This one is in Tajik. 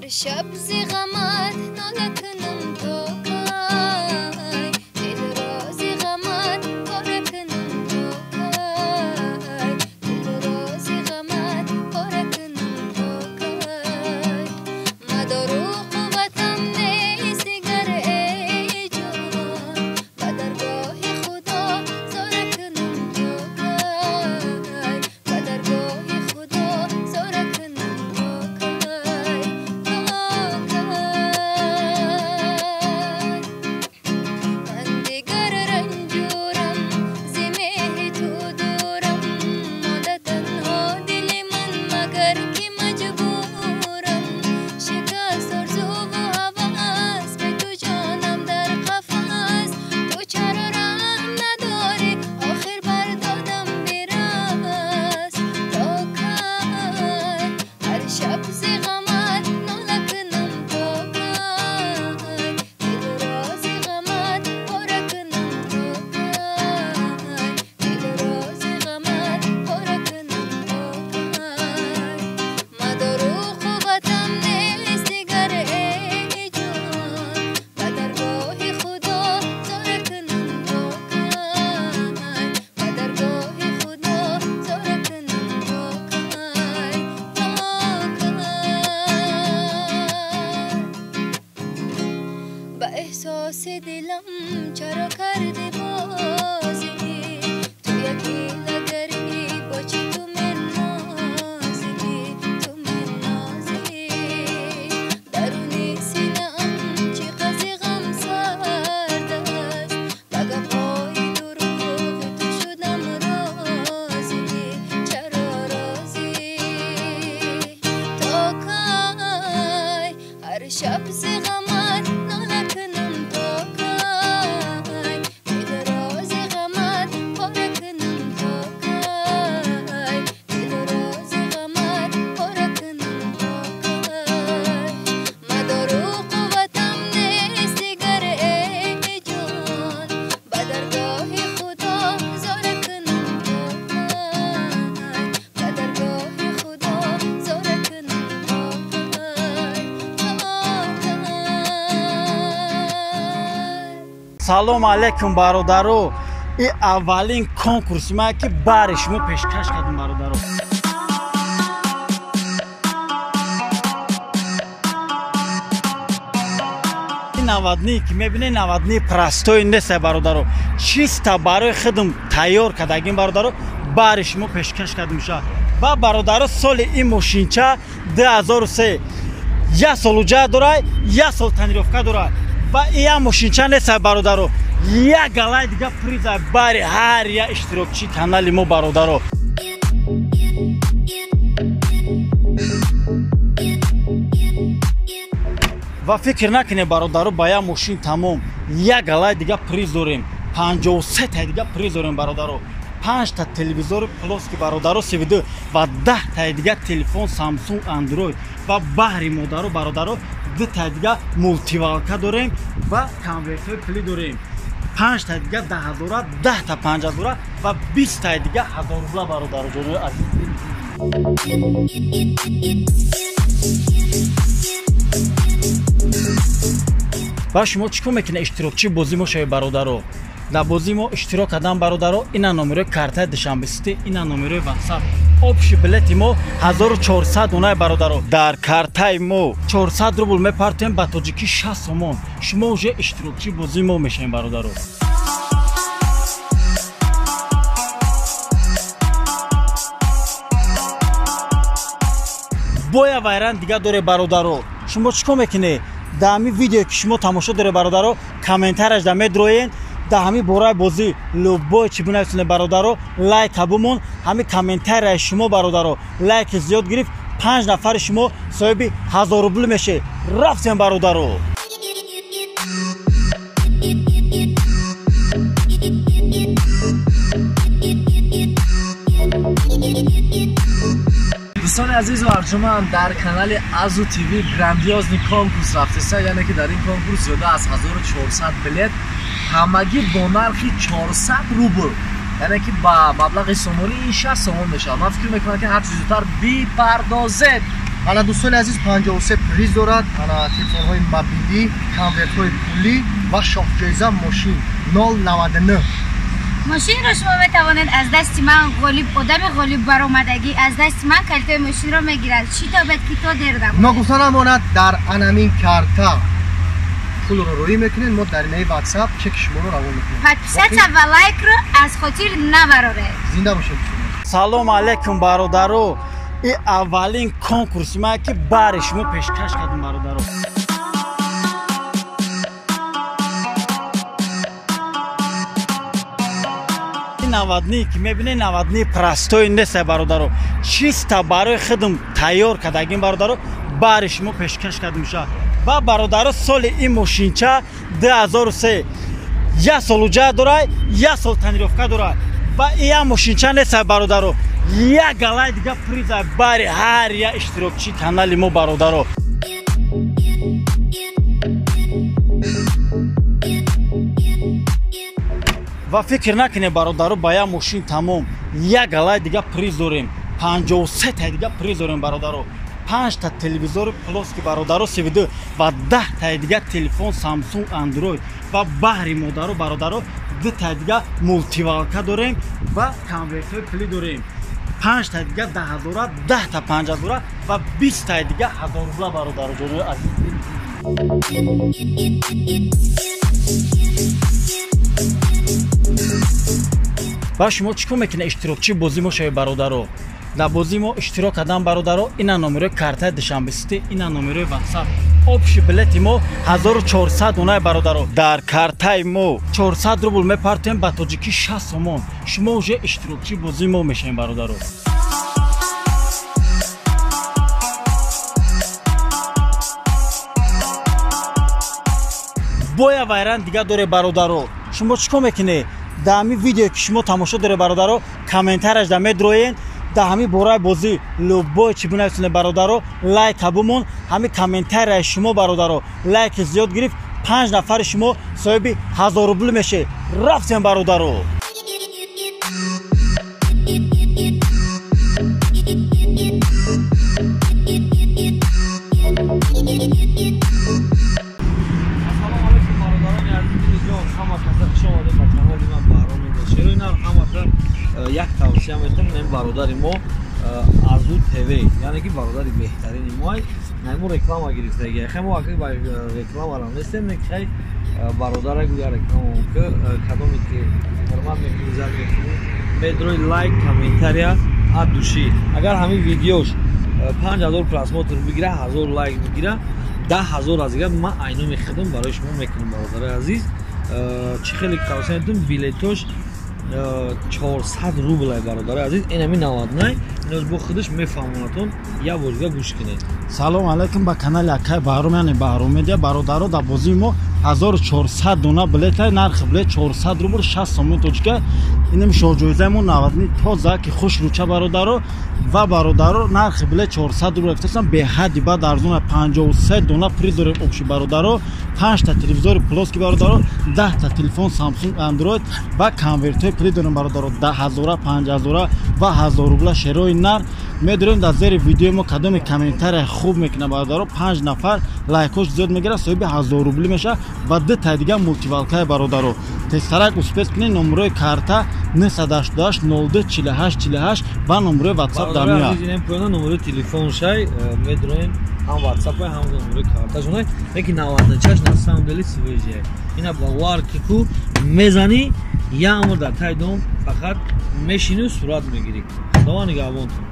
Шаб зи ғамат нола кунам то кай, дилро зи ғамат пора кунам то кай, дилро зи ғамат пора кунам то кай. Мадору қувватам нест дигар эй ҷон, ба даргоҳи Худо зора кунам то кай, ба даргоҳи Худо зора кунам то кай. Ман дигар ранҷурам, зи меҳри ту дурам, монда танҳо дили ман магар ки маҷбурам. Шикаст орзуву ҳавас, бе ту ҷонам дар қафас, ту чаро раҳм надорӣ, охир бар додам бирас. То кай ҳар шаб зи ғамат нола кунам то кай, дилро зи ғамат пора кунам то кай, дилро зи ғамат пора кунам то кай. Мадору қувватам нест дигар эй ҷон, ба даргоҳи Худо зора кунам то кай, ба даргоҳи Худо зора кунам то кай, то кай. Ба эҳсоси дилам чаро кардӣ бозӣ, ту яке лагарӣ бо чӣ ту менозӣ, ту менозӣ. Даруни синаам чӣ қази ғам сард аст, ба гапҳои дурӯғи ту шудам розӣ, чаро розӣ. То кай ҳар шаб зи ғамат нола кунам то кай, дилро зи ғамат пора кунам то кай, дилро зи ғамат пора кунам то кай. Мадору қувватам нест дигар эй ҷон, ба даргоҳи Худо зора кунам то кай, ба даргоҳи Худо зора кунам то кай, то кай. Салом алейкум бародаро. И аввалин конкурси ман ки бари шумо пешкаш кардем бародаро. Ин навадни ки мебинед, навадни простой нест бародаро. Чисто барои худам тайёр кардагим бародаро, бари шумо пешкаш кардем ша. Ва бародаро, соли ин мошинча 2003, як сол уҷа дорад, як сол тонировка дорад. Ва ия мошинча нест бародаро, як галай дига приза бари ҳар як иштирокчии канали мо бародаро. Ва фикр накунед бародаро, ба як мошин тамом, як галай дига приз дорем, 53 та дига приз дорем бародаро. 5 та телевизори плоский бародаро 32 ва 10 та дига телефон Samsung Android ва баҳри модаро бародаро 2 та дига мултивалка дорем ва конвертҳои пулӣ дорем. 5 та дига 10 ҳазора, 10 та 5 ҳазора ва 20 та дига 1000 рубла бародаро ҷонои азиз. Ва шумо чӣ кор мекунед иштирокчии бозӣ мо шавед бародаро? Дар бозии мо иштирок кардан бародаро, ина номерои картаи Душанбе Сити, ина номерои WhatsApp. Общий билети мо 1400 дона бародаро. Дар картаи мо 400 рубл мепартоем, ба тоҷикӣ 60 сомон. Шумо уже иштирокчии бозии мо мешавед бародаро. Боя вайран дига доре бародаро. Шумо чӣ кор мекунед? Дар ҳамин видеое ки шумо тамошо доред бародаро, комментарияш да медроен, дар ҳамин бораи бозӣ любой чӣ бинависонед бародаро, лайка бумон, ҳамин комментарияи шумо бародаро лайки зиёд гирифт, 5 нафари шумо соҳиби 1000 рубл мешед. Рафтем бародаро. Дӯстони азизу арҷуманд, дар канали Азу ТВ грандиозный конкурс рафтеста, яъне ки дар ин конкурс зиёда аз 1400 билет ҳамагӣ бо нархи 400 рубл, яъне ки ба маблағи сомонӣ ин 60 сомон мешавад. Ман фикр мекунам ки ҳарчи зудтар бипардозед. Ана дӯстони азиз, 53 приз дорад. Ана телефонҳои мобилӣ, конвертҳои пулӣ ва шоҳҷоиза мошин 099. Мошинро шумо метавонед аз дасти ман ғолиб, одами ғолиб баромадагӣ аз дасти ман калитои мошинро мегирад. Шитобед ки то дер набошад. Ногуфта намонад, дар анамин карта пулро рӯӣ мекунед, мо дар инаи WhatsApp чеки шуморо равон мекунем. Подписаться ва лайкро аз хотир набароред. Зинда бошед. Салом алейкум, бародаро. И аввалин конкурси ма ки бари шумо пешкаш кардем, бародаро. Навадни ки мебинед, навадни простой нест, бародаро. Чисто барои худам тайёр кардагим, бародаро, бари шумо пешкаш кардем ша. Ва бародаро, соли ин мошинча 2003, як сол уҷа дорад, як сол тонировка дорад. Ва ия мошинча нест, бародаро, як галай дига приза бари ҳар як иштирокчии канали мо, бародаро. Ва фикр накунед, бародаро, ба як мошин тамом, як галай дига приз дорем. 53 та дига приз дорем, бародаро. 5 та телевизори плоский, бародаро, 32 ва 10 та дига телефон Samsung Android ва баҳри модаро, бародаро, 2 та дига мултивалка дорем ва конвертҳои пулӣ дорем. 5 та дига 10 ҳазора, 10 та 5 ҳазора ва 20 та дига 1000 рубла, бародаро ҷонои азиз. Ва шумо чӣ кор мекунед? Иштирокчии бозӣ мо шавед, бародаро. Дар бозии мо иштирок кардан, бародаро, ина номерои картаи Душанбе Сити, ина номерои WhatsApp. Общий билети мо 1400 дона, бародаро. Дар картаи мо 400 рубл мепартоем, ба тоҷикӣ 60 сомон. Шумо уже иштирокчии бозии мо мешавед, бародаро. Боя вайран дига доре, бародаро. Шумо чӣ кор мекунед? Дар ҳамин видеое ки шумо тамошо доред, бародаро, комментарияш да медроед. Дар ҳамин бораи бозӣ любой чӣ бинависонед, бародаро, лайка бумон. Ҳамин комментарияи шумо, бародаро, лайки зиёд гирифт, 5 нафари шумо соҳиби 1000 рубл мешед. Рафтем, бародаро. Ассалому алайкум, бародарони азизи ҷон, ҳама каса хуш омадед ба канали ман Баҳром Шерои Нар. Ҳамака як тавсия метавонем, ин бародари мо Азу ТВ, яъне ки бародари беҳтарини мо, мо реклама гирифтагия. Хай мо аки ба рекламара нестем, не хай бародара гӯя реклама ки кадоме ки ҳурмат мекунӣ, зад мекунӣ, медрои лайк, комментария от души. Агар ҳамин видеош 5000 просмотр бигира, 1000 лайк бигира, 10000 аз дигар ман айноми хидм барои шумо мекунем, бародари азиз. Чӣ хеле тавсия метавонем, билетош 400 рубл, бародари азиз. Ин ҳамин 99 иноз бо худаш мефаҳмонатон, як бор дига гӯш кунед. Салом алайкум ба канали акай Баҳром, яъне Баҳром Медиа. Бародаро, дар бозии мо 1400 дона билета, нархи билет 400 рубл, 60 сомон тоҷика. Инам шоҳҷоизаи мо 99 тоза ки хуш руча, бародаро. Ва бародаро, нархи билет 400 рубл гуфтасам, беҳадди бад арзона. 53 дона приз дорем общий, бародаро. 5 та телевизори плоский, бародаро, 10 та телефон Samsung Android ва конвертҳои пулӣ дорем, бародаро, 10 ҳазора, 5 ҳазора ва 1000 рубла. Шерои нар медорем дар зери видеои мо, кадоме комментария хуб мекунад, бародаро, 5 нафар лайкош зиёд мегирад, соҳиби 1000 рубли мешавад ва 2 та дига мултивалкаи, бародаро. Тезтарак успеть кунед, номерои карта 988 02 48 48 ва номерои WhatsApp дар меояд. Ин поёна номерои телефон шай медроем, ҳам WhatsApp ҳам номерои карташон. Лекин 96 на самом деле свежая. Ина бовар ки ку мезани, як умр дар тай дом фақат мешинӣ, сурат мегирӣ. Худованд нигаҳбонтон.